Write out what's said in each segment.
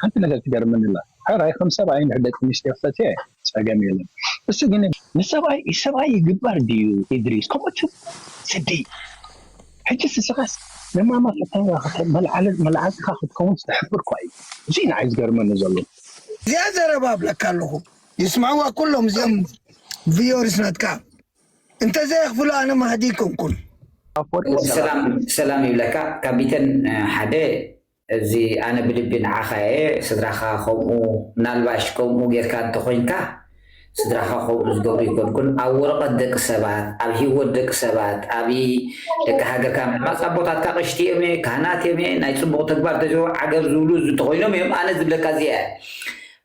ሓንቲ ነገር ትገርመኒ ኣላ። ሕራይ ከም ሰብኣይ እንድሕር ደቂ ኣንስትዮ ክፈትየ ጸገም የለን። እሱ ግን ንሰብኣይ ሰብኣይ ይግበር ድዩ? ኢድሪስ ከምኡ ትብ ስዲ ሕጂ ስስኻስ ንማማ ፈተንካ መልዓልካ ክትከውን ዝተሕፍር እኳ እዩ። እዚ ንዓይ ዝገርመኒ ዘሎ። እዚኣ ዘረባ ኣብለካ ኣለኹ። ይስምዕዋ ኩሎም እዚኦም ቪዮርስ ናትካ። እንተዘየኽፍሉ ኣነ ማህዲ ኣይኮንኩን። ሰላም ይብለካ ካቢተን። ሓደ እዚ ኣነ ብልቢ ንዓኻ እየ፣ ስድራኻ ከምኡ። ምናልባሽ ከምኡ ጌርካ እንተኾይንካ፣ ስድራኻ ከምኡ ዝገብሩ ይኮንኩን። ኣብ ወረቐት ደቂ ሰባት፣ ኣብ ሂወት ደቂ ሰባት፣ ኣብ ደቂ ሃገርካ ምሕማፅ ኣቦታትካ ቀሽቲ እዮም እየ፣ ካህናት እዮም እየ፣ ናይ ፅቡቕ ተግባር ተዝበ ዓገብ ዝብሉ እዚ እንተኾይኖም እዮም። ኣነ ዝብለካ እዚኣ እያ።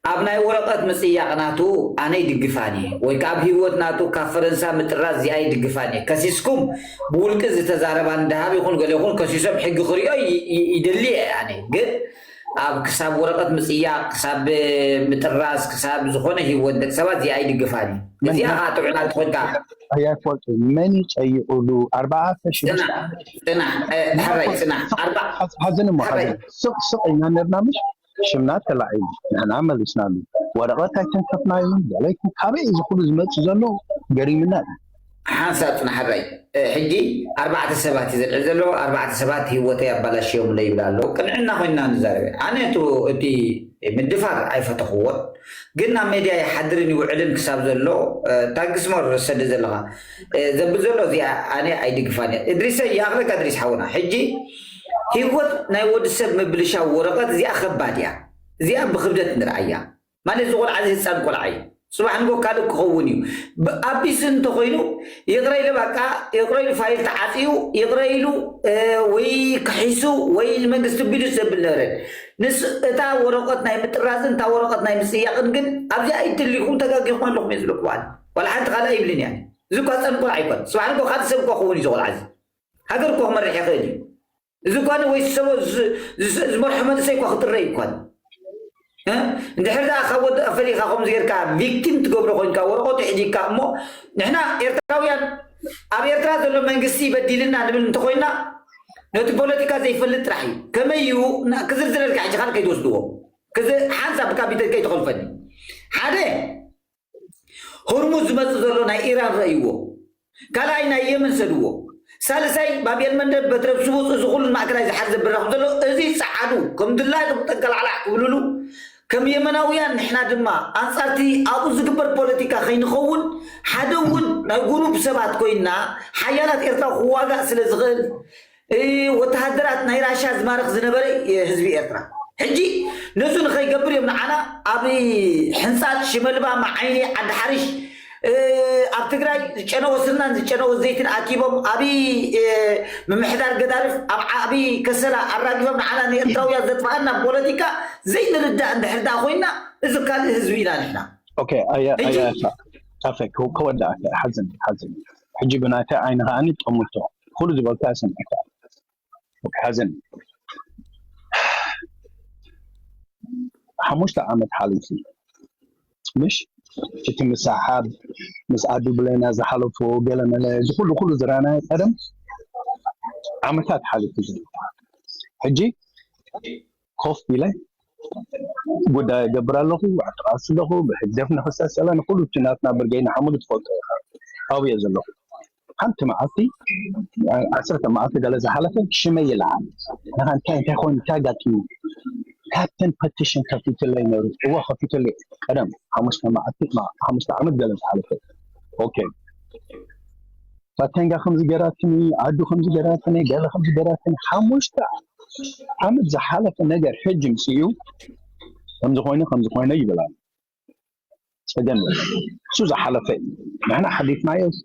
ኣብ ናይ ወረቐት ምጽያቕ ናቱ ኣነ ይድግፋን እየ፣ ወይ ከኣ ኣብ ህይወት ናቱ ካብ ፈረንሳ ምጥራዝ እዚኣ ይድግፋን እየ። ከሲስኩም ብውልቂ ዝተዛረባን ደሃብ ይኹን ገለ ይኹን ከሲሶም ሕጊ ክሪኦ ይ- ይ- ይደሊ እየ። ኣነ ግን ኣብ ክሳብ ወረቐት ምጽያቕ፣ ክሳብ ምጥራዝ፣ ክሳብ ዝኾነ ህይወት ደቂ ሰባት እዚኣ ይድግፋን እየ። እዚኣ ከዓ ጥዑይ ናቱ ኮይንካ ኣያፎርቱ መን ይጸይቑሉ ኣርባዕተ ሽዱሽተ ጽናሕ ጽናሕ እ፣ ሕራይ ጽናሕ ኣርባ ሓዘን እሞ ሕራይ ሓዘን ስቕ ስቕ ኢና ነርና ምሽ ሽምና ተላዒሉ ንሕና መሊስናሉ። ወረቐት ኣይተንከፍናዮን። ገለይኩም ካበይ እዩ እዚ ኩሉ ዝመጽእ ዘሎ? ገሪምና እዩ። ሓንሳብ ጽናሕ ሕራይ እ፣ ሕጂ ኣርባዕተ ሰባት እዩ ዘልዕል ዘሎ። ኣርባዕተ ሰባት ህይወተይ ኣባላሽዮምለይ ይብል ኣሎ። ቅንዕና ኮይንና ንዛረበ ኣነ እቱ እቲ ምድፋር ኣይፈተኽዎን፣ ግን ናብ ሜድያ ይሓድርን ይውዕልን ክሳብ ዘሎ ታንክስ ሞር ሰደ ዘለኻ ዘብል ዘሎ እዚኣ ኣነ ኣይድግፋን እየ። እድሪሰ ይኣኽለካ እድሪስ ሓውና፣ ሕጂ ህይወት ናይ ወዲ ሰብ ምብልሻው ወረቐት እዚኣ ከባድ እያ። እዚኣ ብክብደት ንርኣያ። ማለት እዚ ቆልዓ እዚ ህፃን ቆልዓ እዩ። ፅባሕ ንጎ ካልእ ክኸውን እዩ። ኣቢስ እንተኮይኑ ይቕረ ኢለ በቃ ይቕረ ኢሉ ፋይል ተዓፅዩ ይቕረ ኢሉ ወይ ክሒሱ ወይ ንመንግስቲ ቢሉ ዘብል ነበረ። ንስ እታ ወረቐት ናይ ምጥራዝን እታ ወረቐት ናይ ምፅያቕን ግን ኣብዚኣ ኣይትልኩም ተጋጊኹም ኣለኹም እየ ዝብለኩም ኣነ። ዋላ ሓንቲ ካልእ ኣይብልን እያ። እዚ እኳ ህፃን ቆልዓ ኣይኮን። ፅባሕ ንጎ ካልእ ሰብ እኳ ክኸውን እዩ እዚ ቆልዓ እዚ። ሃገር እኳ ክመርሕ ይኽእል እዩ። እዚ እኳ ወይ ሰቦ ዝመርሖ መንእሰይ እኳ ክጥረ እዩ እኳ። እንድሕር ደኣ ካብ ወዲ ፈሊኻ ከምዚ ጌርካ ቪክቲም ትገብሮ ኮይንካ ወረቐቱ ሒዲካ እሞ ንሕና ኤርትራውያን ኣብ ኤርትራ ዘሎ መንግስቲ በዲልና ንብል እንተኮይና ነቲ ፖለቲካ ዘይፈልጥ ጥራሕ እዩ። ከመይ እዩ ክዝርዝረልካ ሕጂ ካልእ ከይትወስድዎ ሓንሳብ ብካቢተት ከይትኸልፈኒ ሓደ ሆርሙዝ ዝመፅእ ዘሎ ናይ ኢራን ረእይዎ፣ ካልኣይ ናይ የመን ሰድዎ፣ ሳልሳይ ባብ ኤልመንደብ በትረብ ስቡፅ እዚ ኩሉ ማእከላይ ዝሓር ዘብራኹም ዘሎ እዚ ፀዓዱ ከም ድላይኹም ጠንቀላዕላዕ ክብልሉ ከም የመናውያን ንሕና ድማ ኣንፃርቲ ኣብኡ ዝግበር ፖለቲካ ከይንኸውን ሓደ እውን ናይ ጉሩብ ሰባት ኮይንና ሓያላት ኤርትራ ክዋጋእ ስለ ዝኽእል ወተሃደራት ናይ ራሻ ዝማርኽ ዝነበረ ህዝቢ ኤርትራ ሕጂ ነዙ ንኸይገብር እዮም ንዓና ኣብ ሕንፃት ሽመልባ መዓይኒ ዓዲ ሓርሽ ኣብ ትግራይ ዝጨነወ ስርናን ዝጨነወ ዘይትን ኣኪቦም ኣብ ምምሕዳር ገዳርፍ ኣብ ዓቢ ከሰላ ኣራጊፎም ንዓና ንኤርትራውያን ዘጥፋኣና ፖለቲካ ዘይንርዳእ እንድሕር ዳ ኮይና እዚ ካልእ ህዝቢ ኢና ንሕና ከወዳእካ ሓዝን ሓዝን ሕጂ ብናተ ዓይኒ ከዓኒ ጠሙቶ ኩሉ ዝበልካ ሰምዕካ ሓዘን ሓሙሽተ ዓመት ሓሊፉ ምሽ እቲ ምሳሓብ ምስ ኣዱ ብለና ዝሓለፎ ገለመለ ዝኩሉ ኩሉ ዝራና ቀደም ዓመታት ሓሊፉ ዘሎ ሕጂ ኮፍ ኢለ ጉዳይ ገብር ኣለኹ ዓጥቃስ ኣለኹ ብህግደፍ ንክሰሰለ ንኩሉ እቲ ናትና ብርገይ ንሓሙሉ ትፈልጦ ኢኻ ኣብየ ዘለኹ ሓንቲ መዓልቲ ዓሰርተ መዓልቲ ገለ ዝሓለፈ ሽመይ ይለዓል ንኻ እንታይ እንታይ ኮይኑ እንታይ ኣጋጢሙ ካፕተን ፐቲሽን ከፊትለይ ነሩ እዎ ከፊትለይ ቀደም ሓሙሽተ መዓልቲ ሓሙሽተ ዓመት ገለ ዝሓለፈ ኦኬ ፋተንጋ ከምዚ ገራትኒ ዓዱ ከምዚ ገራትኒ ገለ ከምዚ ገራትኒ ሓሙሽተ ዓመት ዝሓለፈ ነገር ሕጂ ምፅኡ ከምዚ ኮይኑ ከምዚ ኮይኑ ይብል ኣሎ ፀገም የለን እሱ ዝሓለፈ እዩ ንሕና ሓሊፍናዮስ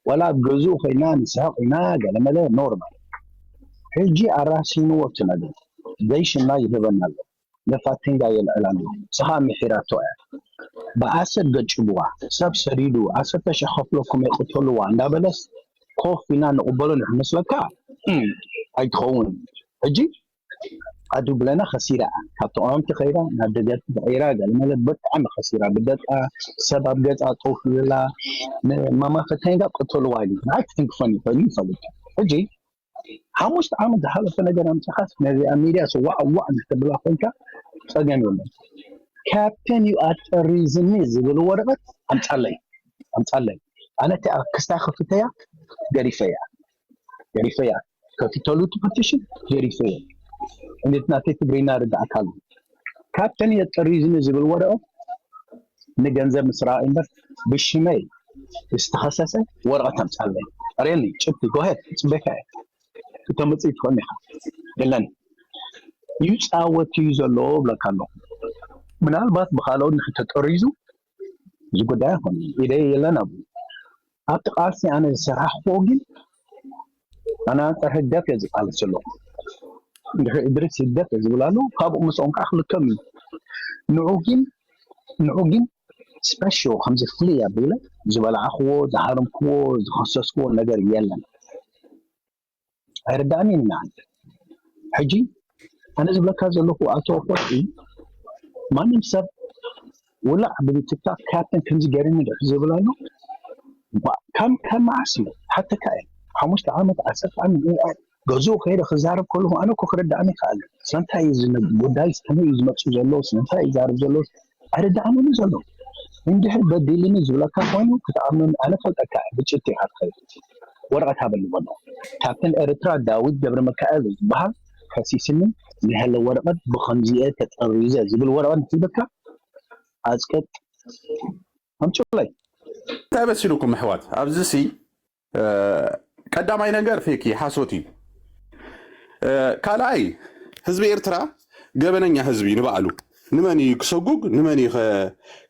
ዋላ ኣብ ገዝኡ ኮይና ንስሕቕ ኢና ገለመለ ኖርማል ሕጂ ኣራሲንዎ እቲ ነገር ዘይሽና ይህበና ኣሎ ነፋቲንጋ የልዕል ኣሎ ንስኻ ምሒራቶ እያ ብኣሰር ገጭብዋ ሰብ ሰዲዱ ዓሰርተ ሺሕ ከፍለኩም የቕተልዋ እንዳበለስ ኮፍ ኢና ንቕበሎ ንሕመስለካ ኣይትኸውን ሕጂ ኣዱ ብለና ከሲራ ካብ ተቃወምቲ ከይዳ ናብ ደገፍቲ ተቀይራ ገለመለ ብጣዕሚ ከሲራ ብደቃ ሰብ ኣብ ገፃ ጠውፍ ይብላ ማማ ፈታኝ ጋር ቅተልዋ ኢሉ ንዓይ ክትንክፈኒ ኮይኑ ይፈልጥ ሕጂ ሓሙሽተ ዓመት ዝሓለፈ ነገር ኣምፅኻስ ነዚ ኣብ ሚድያ ስዋዕ ዋዕ ንክተብላ ኮይንካ ጸገም የለን። ካፕተን ዩ ኣጠሪዝኒ ዝብል ወረቐት ኣምጻለይ ኣምጻለይ። ኣነ እቲኣ ክስታይ ከፊተያ ገሪፈያ ገሪፈያ ከፊተሉ እቲ ፐቲሽን ገሪፈያ። እንዴት ናተይ ትግርኛ ርዳእካ ኣሎ። ካፕተን ዩ ኣጠሪዝኒ ዝብል ወረቐት ንገንዘብ ምስራቕ እምበር ብሽመይ ዝተኸሰሰ ወረቐት ኣምጻለይ። ኣርእየኒ ጭብቲ ጎሄድ ጽበካ እየ። ክተምጽእ ትኽእል ኢኻ። የለን ይጻወት እዩ ዘሎ ብለካ ኣለኹ። ምናልባት ብካልኦት ንክተጠሪዙ እዚ ጉዳይ ይኾን ኢደ የለን ኣብኡ። ኣብቲ ቃልሲ ኣነ ዝሰራሕክዎ ግን ኣነ ኣንጻር ህግደፍ እየ ዝቃለስ ዘለኹ። እንድሕር እድሪስ ህግደፍ እየ ዝብል ኣሎ ካብኡ ምስኦም ከዓ ክልከም እዩ። ንዑ ግን ንዑ ግን ስፔሾ ከምዚ ፍልይ ኣቢለ ዝበላዕክዎ ዝሃረምክዎ ዝኸሰስክዎ ነገር የለን። ኣይርዳእን ኢና ሕጂ ኣነ ዝብለካ ዘለኹ ኣቶ ኣፈወርቂ ማንም ሰብ ውላዕ ብትክታክ ካፕተን ከምዚ ገይርኒ ድሕር ዝብል ኣሎ። ከም ከም መዓስ እዩ ሓተካ እየ ሓሙሽተ ዓመት ዓሰርተ ዓመት ገዝኡ ከይደ ክዛረብ ከለኹ ኣነ እኮ ክርዳእኒ ይከኣል። ስለምንታይ እዩ ዝነ- ጉዳይ ከመይ እዩ ዝመፅእ ዘሎ ስለምንታይ እዩ ይዛረብ ዘሎ ኣይርዳእንን ዘሎ። እንድሕር በዲልኒ ዝብለካ ኮይኑ ክትኣምን ኣነ ፈልጠካ እየ። ብጭቲ ኢካ ትኸይድ ወረቐት ሃበኒ በሎ። ካፕተን ኤርትራ ዳዊት ገብረ መካኤል ዝበሃል ከሲስኒ ናይ ሄለ ወረቐት ብኸምዚኤ ተጠሪዘ ዝብል ወረቐት ሂበካ ኣፅቅጥ ኣምፅለይ። እንታይ መሲልኩም ኣሕዋት ኣብዚ ሲ ቀዳማይ ነገር ፌክ እዩ ሓሶት እዩ። ካልኣይ ህዝቢ ኤርትራ ገበነኛ ህዝቢ እዩ ንባዕሉ። ንመን እዩ ክሰጉግ ንመን እዩ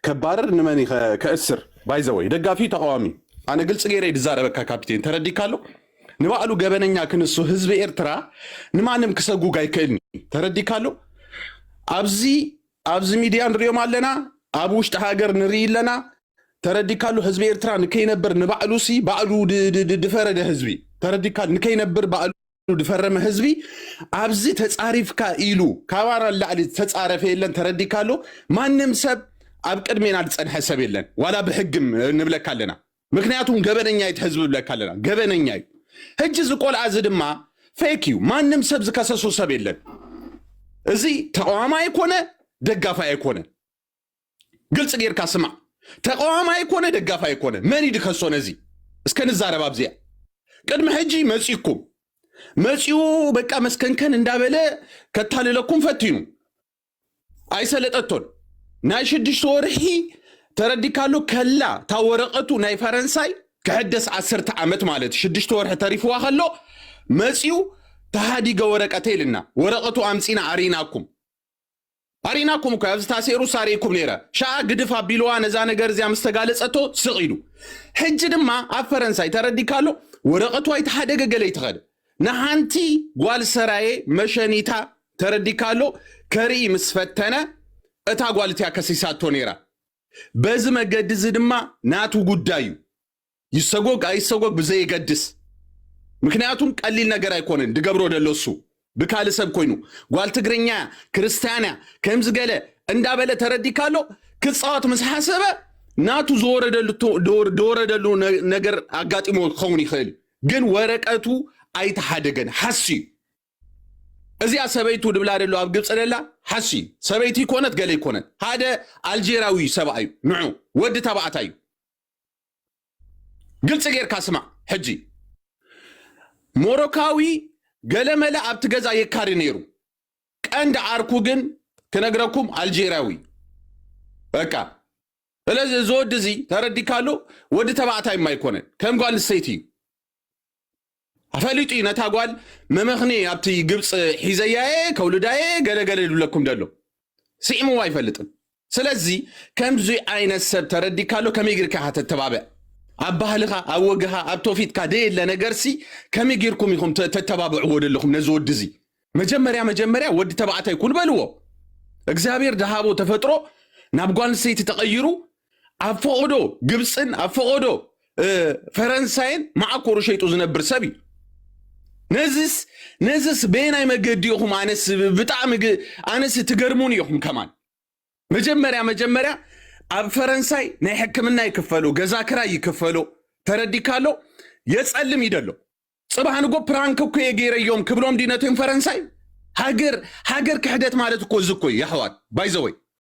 ከባርር ንመን እዩ ከእስር ባይዘወይ ደጋፊ ተቃዋሚ ኣነ ግልፂ ገይረ ዝዛረበካ ካፒቴን ተረዲካ ኣሎ። ንባዕሉ ገበነኛ ክንሱ ህዝቢ ኤርትራ ንማንም ክሰጉግ ኣይክእልን እዩ ተረዲካ ኣሎ። ኣብዚ ኣብዚ ሚድያ ንሪኦም ኣለና ኣብ ውሽጢ ሃገር ንርኢ ኣለና። ተረዲካሉ ህዝቢ ኤርትራ ንከይነብር ንባዕሉ ሲ ባዕሉ ድፈረደ ህዝቢ ተረዲካሉ ንከይነብር ባዕሉ ድፈረመ ህዝቢ ኣብዚ ተፃሪፍካ ኢሉ ካባና ላዕሊ ተፃረፈ የለን ተረዲካሉ። ማንም ሰብ ኣብ ቅድሜና ዝፀንሐ ሰብ የለን ዋላ ብሕግም ንብለካ ኣለና። ምክንያቱም ገበነኛ እዩ ህዝቢ ብለካ ኣለና ገበነኛ እዩ። ሕጂ እዚ ቆልዓ እዚ ድማ ፌክ እዩ። ማንም ሰብ ዝከሰሶ ሰብ የለን። እዚ ተቃዋማይ ኣይኮነ ደጋፋይ ኣይኮነ ግልፂ ጌርካ ስማዕ። ተቃዋማይ ኣይኮነ ደጋፋይ ኣይኮነ መን እዩ ድከሶ ነዚ እስከ ንዛረብ ኣብዚኣ። ቅድሚ ሕጂ መፂኩም መፂኡ በቃ መስከንከን እንዳበለ ከታልለኩም ፈቲኑ ኣይሰለጠቶን። ናይ ሽዱሽተ ወርሒ ተረዲካሉ ከላ እታ ወረቐቱ ናይ ፈረንሳይ ክሕደስ ዓሰርተ ዓመት ማለት ሽዱሽተ ወርሒ ተሪፍዋ ከሎ መፂኡ ተሃዲገ ወረቀተ ኢልና ወረቐቱ ኣምፂና ኣሪናኩም ኣሪናኩም እኮ ኣብዚ ታሴሩ ሳሪኩም ነይረ ሻኣ ግድፍ ኣቢልዋ ነዛ ነገር እዚኣ ምስ ተጋለፀቶ ስቕ ኢሉ። ሕጂ ድማ ኣብ ፈረንሳይ ተረዲካሎ ወረቐቱ ኣይተሓደገ ገለ ይትኸደ ንሓንቲ ጓል ሰራየ መሸኒታ ተረዲካሎ ከርኢ ምስ ፈተነ እታ ጓል እቲያ ከሲሳቶ ነይራ። በዚ መገዲ እዚ ድማ ናቱ ጉዳይ እዩ። ይሰጎግ ኣይሰጎግ ብዘየገድስ ምክንያቱም ቀሊል ነገር ኣይኮነን ድገብሮ ደሎ እሱ ብካል ሰብ ኮይኑ ጓል ትግርኛ ክርስትያንያ ከምዚ ገለ እንዳበለ ተረዲካሎ ክፃወት ምስ ሓሰበ ናቱ ዝወረደሉ ዝወረደሉ ነገር ኣጋጢሞ ክኸውን ይኽእል ግን ወረቀቱ ኣይተሓደገን ሓሲ እዩ። እዚኣ ሰበይቱ ድብላ ደሎ ኣብ ግብፂ ደላ ሓሲ እዩ። ሰበይቲ ይኮነት ገለ ይኮነት ሓደ ኣልጄራዊ ሰብኣዩ ንዑ ወዲ ተባዕታይ እዩ። ግልፂ ጌርካ ስማዕ ሕጂ ሞሮካዊ ገለመለ ኣብቲ ገዛ የካሪ ነይሩ ቀንዲ ዓርኩ ግን ክነግረኩም ኣልጄርያዊ በቃ ስለዚ እዚ ወዲ እዚ ተረዲካሉ ወዲ ተባዕታይ ማ ኣይኮነን ከም ጓል ንሰይቲ እዩ ኣፈሊጡ እዩ ነታ ጓል መመኽኒ ኣብቲ ግብፂ ሒዘያየ ከውልዳየ ገለገለ ይብለኩም ደሎ ስዒምዎ ኣይፈልጥን። ስለዚ ከምዚ ዓይነት ሰብ ተረዲካሎ ከመይ ጌርካ ኢኻ ተተባብዕ? ኣብ ባህልኻ፣ ኣብ ወግኻ፣ ኣብ ትውፊትካ ደየለ ነገርሲ ከመይ ጌርኩም ኢኹም ተ- ተተባብዕዎ ደለኹም ነዚ ወዲ እዚ? መጀመርያ መጀመርያ ወዲ ተባዕታይ ኩን በልዎ። እግዚኣብሔር ድሃቦ ተፈጥሮ ናብ ጓል ኣንስተይቲ ተቐይሩ ኣብ ፈቐዶ ግብፅን ኣብ ፈቐዶ እ፣ ፈረንሳይን መዓኮሩ ሸይጡ ዝነብር ሰብ እዩ። ነዚስ ነዚስ በየናይ መገዲ ኢኹም ኣነስ ብጣዕሚ ግ- ኣነስ ትገርሙን ኢኹም ከማን መጀመርያ መጀመርያ ኣብ ፈረንሳይ ናይ ሕክምና ይክፈሎ ገዛ ክራይ ይክፈሎ ተረዲካሎ የፀልም ይደሎ ፅባሕ ንጎ ፕራንክ እኮ እየ ገይረዮም ክብሎም ድዩ ነቶም ፈረንሳይ ሃገር ሃገር ክሕደት ማለት እኮ እዚ እኮ እዩ ኣሕዋት። By the way